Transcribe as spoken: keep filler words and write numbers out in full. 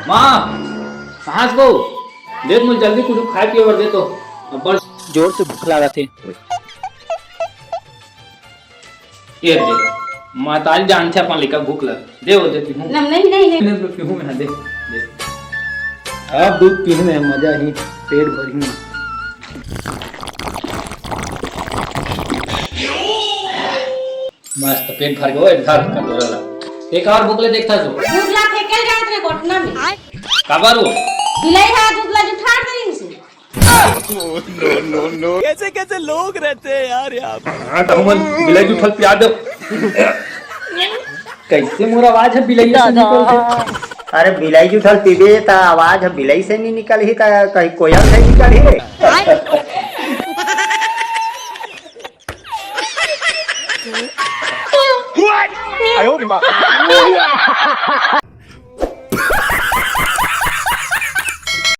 माँ, कहाँ से बहू? दे तो मोला जल्दी कुछ खाए पिए बर दे तो। अब्बड़ जोर से भूख लागत हे। ये दे, महतारी जानथे अपन लइका भूख लग। दे वो, दे पीहूँ। नहीं, नहीं, नहीं। नहीं, पीहूँ मैं, हाँ, दे, दे। अब दूध पीहूँ मैं, मजा ही, पेट भरही। मस्त पेट भर गयो, एक धर कटोरा ला। एक और भूख ले देखता जो। दूध ला फेंके जात रे घोटना में। काबर वो? बिलाई हा दूध ला जुठार दे इनसे। कैसे कैसे लोग रहते हैं यार यहाँ पे। हाँ, तो हमन बिलाई जुठल पिया दे। कैसे मोर आवाज ह बिलइया से निकलथे? अरे बिलाई जुठल पीबे त आवाज ह बिलाई से नहीं निकलही त कहीं कोयल से निकलही रे।